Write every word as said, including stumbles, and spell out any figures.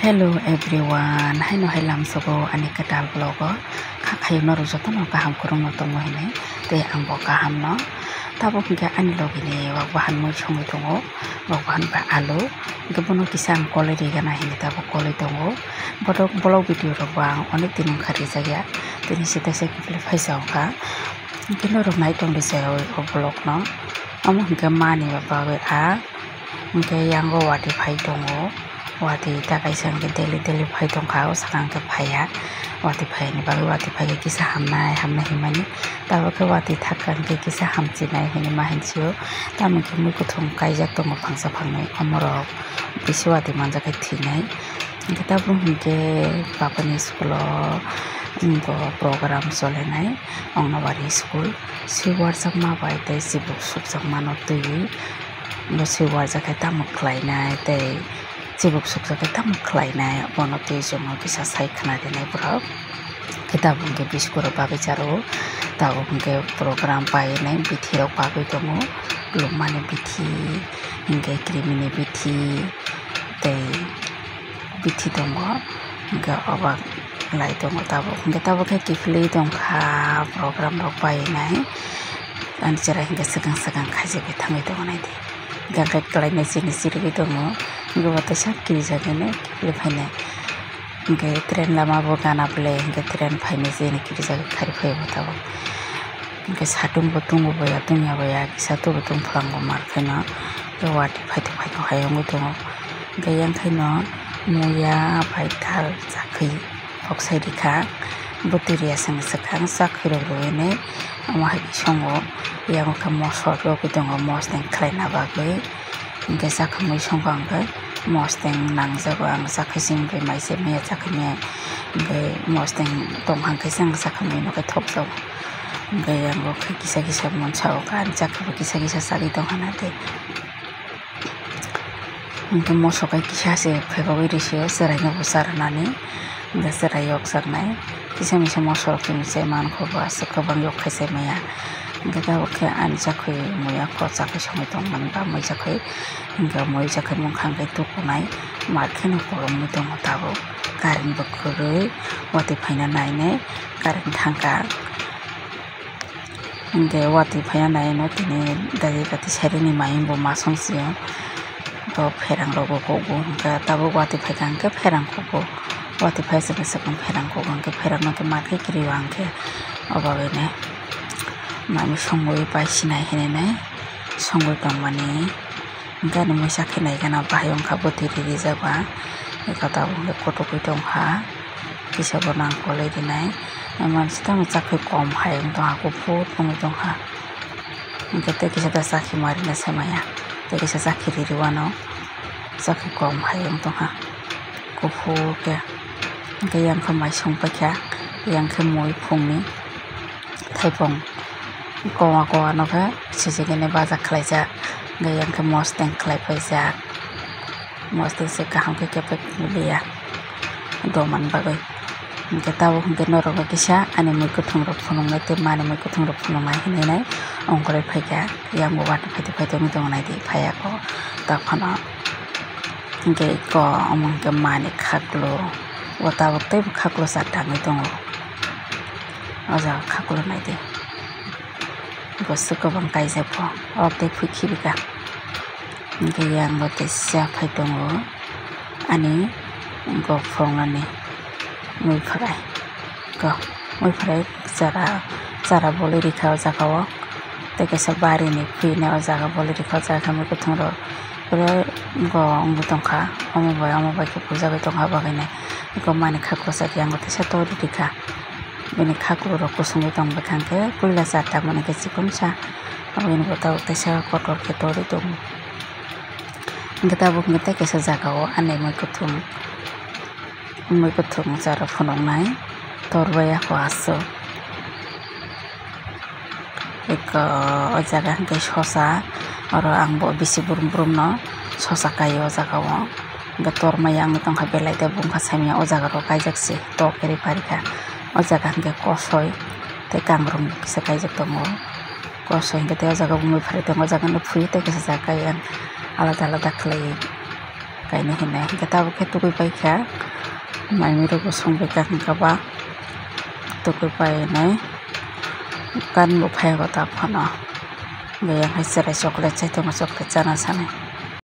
Hello everyone, haino hai lamsogo ani kwtal vlog o kha khayo norok jotono kaham kwrwngno tongo hinwi tei ang bo kaham no. Tabuk hinkhe ani logi ni wak bahan mui songwi tongo, wak bahan ba alu, hinkhe bono kisa ang kolwi rigana hinwi tabuk kolwi tongo. Borok vlog video rok bo ang onek din wngkha rijak ya, tini se teisa kiphilwi phaisa wngkha. Hinkhe norok nai tongdi se o vlog no, omo hinkhe mani bagwi a. Hinkhe yango watwi phai tongo, watwi ta kaisa hinkhe daily daily phai tongkha, o saka hinkhe phaiya. Watwi phaini bagwi watwi phaikhe kisa hamnai hamnai hinmani, tabukhe watwi thakha hinkhe kisa hamchinai hinwi ma hinsio. Tamo hinkhe mui kwthwng kaijak tongo phangsa phangnwi, omorok bisu watwi manjakhe thwinai. Hinkhe tabuk hinkhe papani school o, um, bo program solenai Ongnabari school. Swi uajak ma bai tei chibuk sukjak mano twiwi. Bo swi uajak khe tamo khlainai tei chibuk sukjak khe tamo khlainai, bono twi chwngno kisa sai khna rinai borok. Khe tabuk hinkhe biscuit rok bagwi charo, tabuk hinkhe program painai bithi rok bagwi tongo, lukmani bithi, hinkhe krimini bithi tei bithi tongo, hinkhe obo lai tongo tabuk, hinkhe tabuk khe kiphilwi tongkha program rok painai. Ani chwrai hinkhe swkang swkang khaijagwi thangwi tongo naidi, hinkhe khlainai chini chirigwi tongo, hinkhe bo teisa kirijagwi kiphilwi phainai. Hinkhe train lama bo gana ble, hinkhe train phainai chini kirijagwi khari phaibo tabuk. Hinkhe satung bo tungo boya tungya boya kisa tubu tungphlang bo mar khaino, hinkhe watwi phaithok phaithok hai wngwi tongo. Hinkhe yang khaino muya bai tal chakhwi kok sai rikha, bwtwi riya sengwi swkang chakhwi rok rwinai. Omo hai songo yango khe mosok rwgwi tongo mosdeng khlaina bagwi. Hinkhe chakhwngwi songkha hinkhe mosdeng nangjago, ang chakhwi simi bai mai se maya chakhwi maya, hinkhe mosdeng tongkha hinkhe se ang chakhwngwi no khe thokjago. Hinkhe yango khe kisa kisa monsa o kha, ang chakhwi bo kisa kisa chagwi tongkha na tei. Hinkhe mosok hai kisa se phaibawi rwsio chwraino bo cha rwnani, hinkhe chwrai yok chaknai. Kisa misa mosok rok chini chai mankha bo aswk kwbang yok khai chai maya. Hinkhe tabuk khe ani chakhwi muya kok chakhwi songwi tongmani ba mui chakhwi, hinkhe mui chakhwi mungkha hinkhe tukunai mar kheno kolomwi tongo tabuk. Current bo kwrwi watwi phaina nainai, current thangkha. Hinkhe watwi phaina naino tini dagi kati sari ni mayung bo masong sio. Bo pherang rok bo kugo hinkhe tabuk watwi phaikha hinkhe pherang kugo. Watwi phai se bwswk pherang kugo hinkhe pherang no khe ma khe kiri o hinkhe obo bai nai manwi songwi pai sinai hinwi nai songwi tongmani. Hinkhe ani mui chakhwi naikhe na bahai wngkha bwtwi rijak ba. Eko tabuk hinkhe kotokwi tongkha. Kisa bo nang kolwi rinai. Mansi tamo chakhwi kom hai wng tongkha, kuphur wngwi tongkha. Hinkhe tei kisa ta chakhwi ma rina sai maya. Tei kisa chakhwi riri wano. Chakhwi kom hai wng tongkha. Kuphur khe. Hinkhe yang khe mai song paikha. Yang khe mui phungni. Thaipung kowa kowa no khe sijigini baja khlaijak, hinkhe yang khe mosdeng khlai paijak, mosdeng se kaham khe kepek liya doman bagwi. Hinkhe tabuk hinkhe norok bai kisa ani mui kwthwng rok phunuknai tei mani mui kwthwng rok phunuknai hinwi nai ongkhorwi phaikha, yang bo watwi phaitwi phaitwi wngwi tongo naidi phaiya kho tei phano. Hinkhe eko omo hinkhe mani khaklo, o tabuk teibo khaklo cha tangwi tongo. O jaga khaklo naidi. Bwswk kwbang kaijak bo. O tei phui khibika. Hinkhe yang bo teisa phai tongo. Ani gophroknani mui phwrai. Ko mui phwrai chara, chara bolwi rikha o jaga o. Tei kaisa bari ni phui nai o jaga bolwi rikha o jaga mui kwthwng rok. Pore go wngwi tongkha. Omo bai omo bai khe pujagwi tongkha bagwi nai. Eko mani khaklo cha yang bo teisa tori rikha. Bini khaklurok kusungwi tong bwkha hwnkhe puila cha tangmani khe chikonsa. Aboni bo tabuk teisa kotor khe torwi tongo. Hwnkhe tabuk hwnkhe tei kaisa jagao ani mui kwthwng, mui kwthwng chara phunuknai torbai ako aswk. Eko o jaga hwnkhe sosa, oro ang bo bisi brum brumno sosa kaio o jagao. Hwnkhe tormaya wngwi tongkha belai tei bumkha saimanya o jaga rok kaijak se tok khe ri parikha. O jaga hwnkhe kosoi tei kangrong kisa kaijak tongo. Kosoi hwnkhe tei o jaga bo mui phari tongo, o jaga no phui tei kisa jaga kai ang alada alada khlaiwi. kainwi hinwi. Hwnkhe tabuk khe tugui paikha, mai mui rokbo songbaikha hwnkhe ba tugui painai kan bo phaiyago ta phano. Hwnkhe yang hai chwrai chocolate chai tongo, chocolate chana sanai.